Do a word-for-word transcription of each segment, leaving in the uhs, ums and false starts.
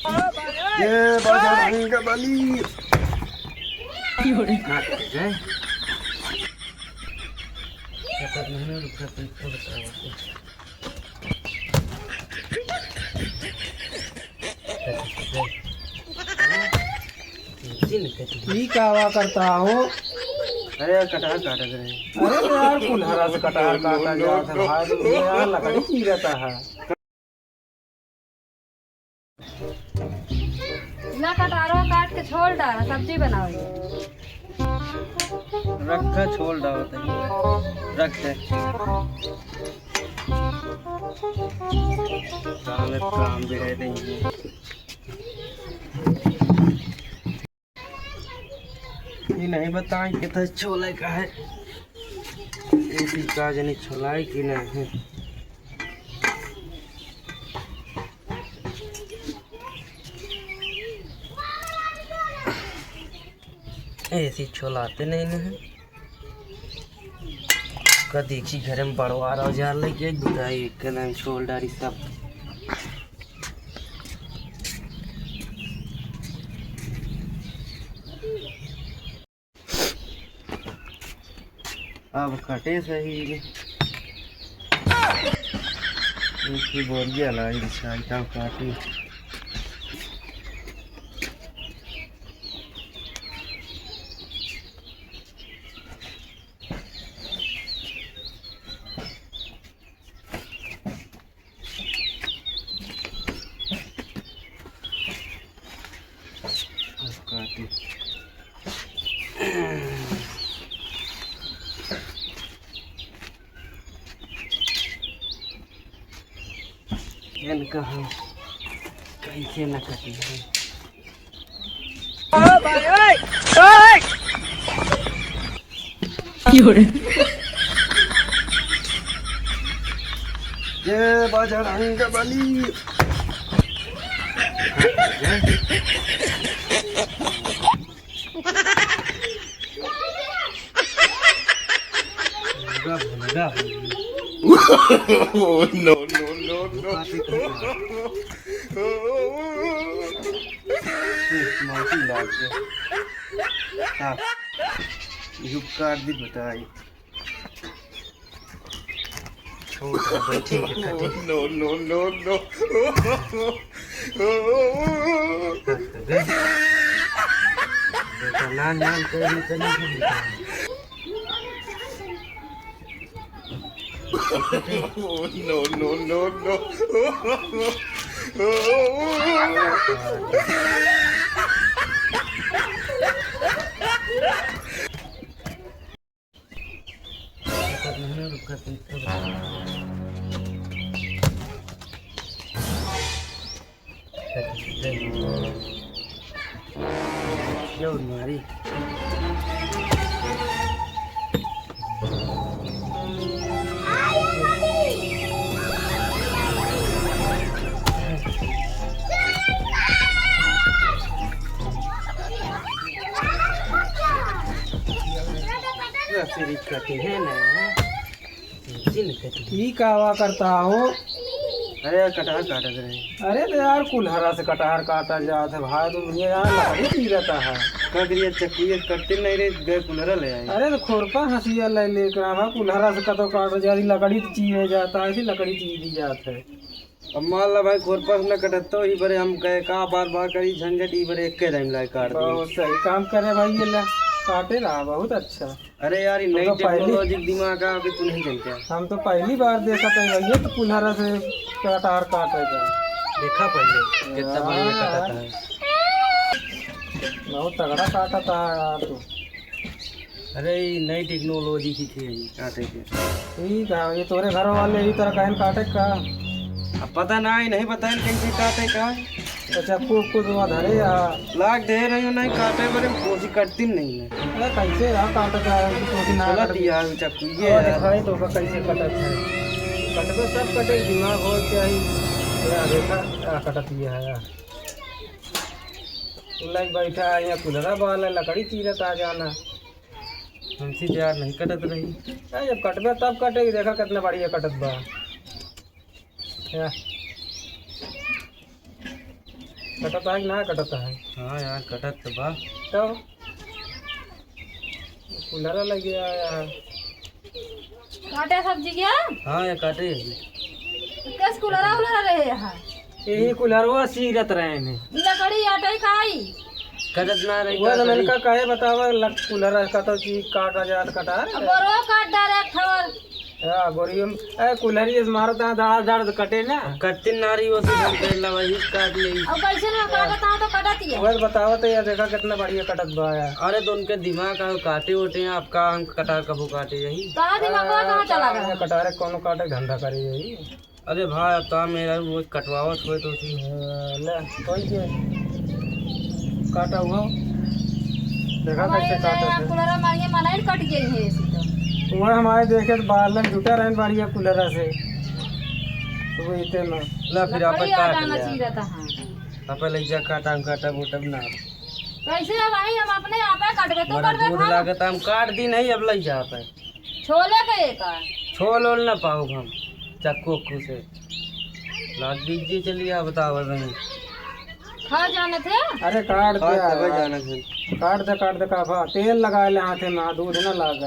ये बजरंग बली। ना कटे जाए। कटत नहीं, रुक, रुक, रुक, रुक, बताओ। ई का हुआ करता हो? अरे यार, कटहर काटत रहे। अरे तो यार, कुल्हरा से कटहर काटा जात है भाई, तो ये यार लकड़ी चीरता है। ला कटहरो काट के छोल डाला, सब्जी बनाओ। रखा, छोल डालत है, रख दे। काम, काम भी है नहीं। ये नहीं बताएं कितना छोले का है, इसी का जनी छोला है कि नहीं। ऐसी छोलाते नहीं न है। का देखी घरे में बड़वार औजार लग गया, दुकाई एक नाम छोल डारी सब। अब कटे सही। एक ही बोरिया लाई बिछाई, तब काटी। काटी। इनका हम कैसे न कटी है। ये बजरंग बली। Oh, no, no, no, no। माफी लाग गया। हाँ, यू काट दी बताई। छोड़ दे, बैठे के खातिर। No, no, no, no। बेटा, नान, नान, करी, करी, करी। No, no, no, no। रसरी कटे है ना, जिन कटे। ई कावा करता हो? अरे यार, कटहर काटत रहे। अरे तो यार, कुल्हरा से कटहर काटा जात है भाई, तो ये यार लकड़ी चीरता है। का करिए, चक्कू ये कटते नहीं रहे, गए कुल्हरा ले आए। अरे तो खुरपा हंसिया ले लेकर आवा, कुल्हरा से कतो काटा जात, लकड़ी तो चीरे जाता है, ऐसी लकड़ी चीरी जात है। अब मान ला भाई, खुरपा से न कटत तो ही बरे हम कहे का बार बार करी झंझट, ई बरे एक के टाइम लाए काट दे। बहुत सही काम करे भाई, ये ले काटे रहा, बहुत अच्छा। अरे यार, ये हम नई तो पहली टेक्नोलॉजी के दिमाग आ, अभी तू नहीं जानते। हम तो पहली बार देखा था भैया, तो कुल्हरा से कटहर काटे का। देखा पहले कितना बढ़िया हाँ। काटा था। बहुत तगड़ा काटा था यार तू। अरे, ई नई टेक्नोलॉजी की थी, काटे के। ठीक है, ये तोरे घर वाले ही तरह कहन काटे का? अब पता ना, ई नहीं बताएन कैसे काटे का। अच्छा, को, को तो धरे या? लाग दे रही हूँ, नहीं काटे, बड़े कोसी कटती नहीं है। अरे, कैसे यार काटे का है, कोसी ना चला काटे। दिया, चाकू ये और है। दिखाई तो का कैसे कटत है। कटबे सब कटे, दिमाग हो चाहिए। या देखा, क्या कटत ये है यार। लाइक बैठा है, यहाँ कुलरा बाल है, लकड़ी चीरत आ जाना। हमसे तो यार नहीं कटत रही। अरे जब कटबे तब कटेगी, देखा कितना बढ़िया कटत बा। या। कटत है कि ना कटत है? हाँ यार, कटत तो बा। तो कुल्हरा लगे आया है। काटे सब्जी क्या? हाँ, ये काटे। कैसे कुल्हरा उल्हरा रहे यहाँ? यही कुल्हरवा सीरत रहे ने। लकड़ी आटे खाई। कटत ना रही, वो का तो करी? लड़का कहे बतावा, लक-, कुल्हरा का तो चीज काटा जात कटार। अब बोरो काट डारे एक ठवर। या, बोरियो में, ए, कुल्हरी से मारत है, दाढ़, दाढ़ तो कटे ना। कटती ना रही, वो तो हम कर ला, वही काट ले। अब कैसे ना काटत है तो कटत ही है। वह बतावत है, या देखा कितना बढ़िया कटत बा यार। अरे तो उनके दिमाग का काटे उटे हैं, आपका हम कटार कबो काटे यही। कहाँ दिमाग हुआ, कहाँ चला गया? कटारे कौनो काटे धंधा करे यही। अरे भाई, अब तो मेरा वो कटवावत होए तो उसी। हाँ, ले, कोई के काटा हुआ। देखा अब कैसे ये काटा है। कुलरा मारिए मनाइल कट गई है ऐसी तो। वो हमारे देखे तो बालन जुटा रहन बाड़िया कुलरा से। तो वो इतने में। ला फिर आपे लकड़ी आ काट जाना लिया। चाहिए रहता, हाँ। आपे ले जा काटा, काटा बोटम ना। कैसे अब आई हम अपने आप है काटबे, तू मरा काटबे दूध खाना। लागत हम काट दी नहीं, अब ले जा आपे। छोले के एका। छोल ओल ना पाउब हम, चक्कू उक्कू से। लाग दीजिए, चलिए, आप बताओ भाई। खा जाना थे। अरे काट दे हाँ, तबे यार। जाना थे। काट दे, काट दे, काफा। तेल लगा ले हाथे में, दूध ना लागे।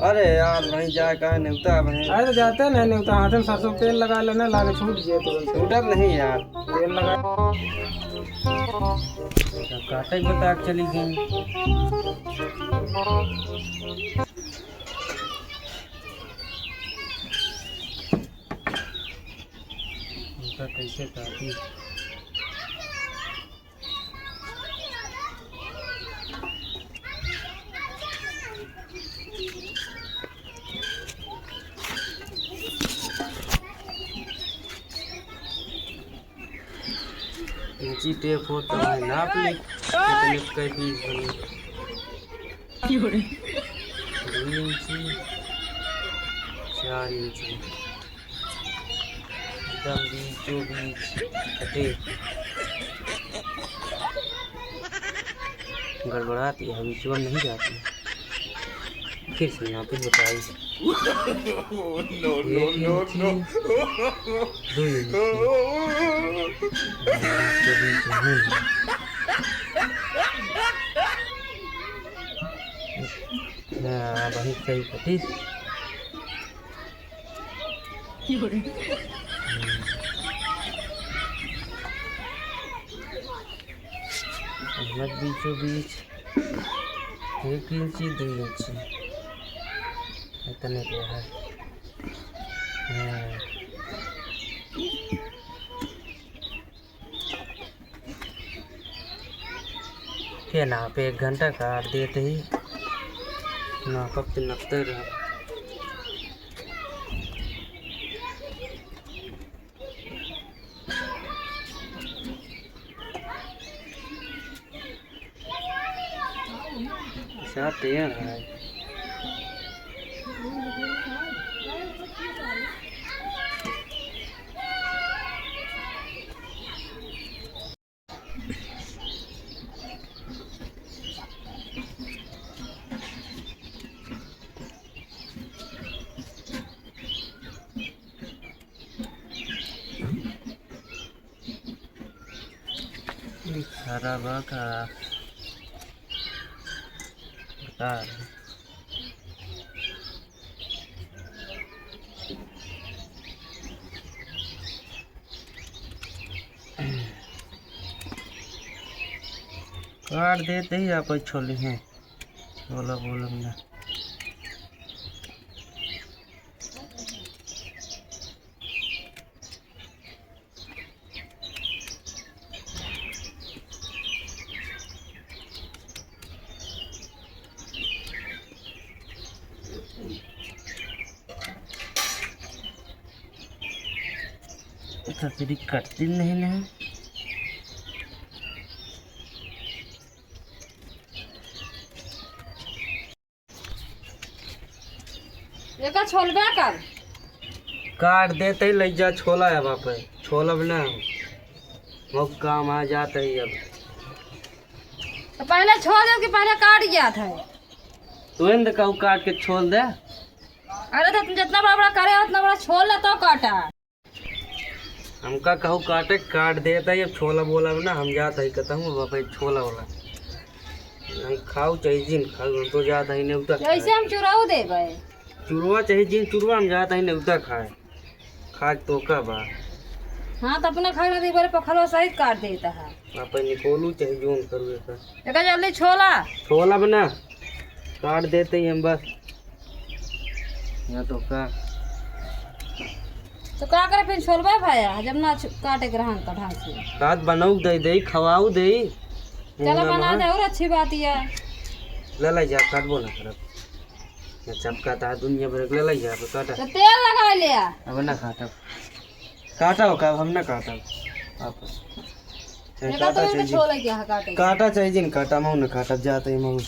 अरे यार, वहीं जाए का नेवता भाई। अरे तो जाते नहीं नेवता, हाथे में सरसों तेल लगा ले ना, लागे छूट जाए तुरंत। छूटत नहीं यार। तेल लगा। काटे के बता के चली गई। उनका कैसे काटी? इंची टेप हो तो भाई नाप ले, कितने कै पीस बने। क्यों रे? दो इंची, चार इंची, एकदम बीचों बीच कटे। गड़बड़ाती है, बीचों नहीं जाती। फिर से यहाँ पे बताई। No, no, एक no, इंची, no। दो इंची। के बीच में। हाँ, वही सही कटी। हम्म। अहमद बीचों बीच। एक इंची, दो इंची, इतने के है। हाँ। के ना पे एक घंटा काट देते ही ना, कब तक नपते रहो। अच्छा, टेढ़ है। ई खराब बा का? बता रहे। काट देते ही आप छोले हैं, छोला बोलम ना। खचड़ी कटती नहीं, नहीं। एका छोलबे कर। काट देते ही लइ जा छोला है बापे। छोलब ना। वो काम आ जाते ही अब। तो पहले छोल दे कि पहले काट गया था? तू इन कहू काट के छोल दे। अरे तो तुम जितना बड़ा बड़ा करे हो, उतना बड़ा छोल ले तो काटा। हमका कहू काटे, काट देत ही। अब छोला बोला ना, हम जात ही कहता हूँ, अब भाई छोला बोला। नहीं खाऊ चाहे जिन खाऊ, हम तो जात ही नेवता खाए। जैसे हम चुराऊ देबै। चुरवा चाहे जिन चुरवा, हम जात ही नेवता खाए। खाए तो का बा? हाँ, तो अपना खाए ना, तो एक बार पखलवा सहित काट देता है। आप निकोलू चाहे जोन करू एकर। एकर जल्दी छोला। छोला बना, काट देते ही हम बस। या तो का? तो का करे फिर छोलबा भाया, जब ना छु-, काटे के रहन तो ढंग से। काट बनाऊ दे दे, खवाऊ दे। चला मुंह ना बना मार। दे, और अच्छी बात है। ले ले जा, काटबो ना करब। ना चपका ता दुनिया भर के ले ले जा, अब काटा। तो तेल लगा ले आ। अब ना काटब। काटा हो का, अब हम ना काटब। आप। चाहे बेटा, काटा तो चाहे इनके जिन। छोला क्या है काटे? काटा चाहे जिन काटा, मऊ ना काटब, जाते ही मऊ।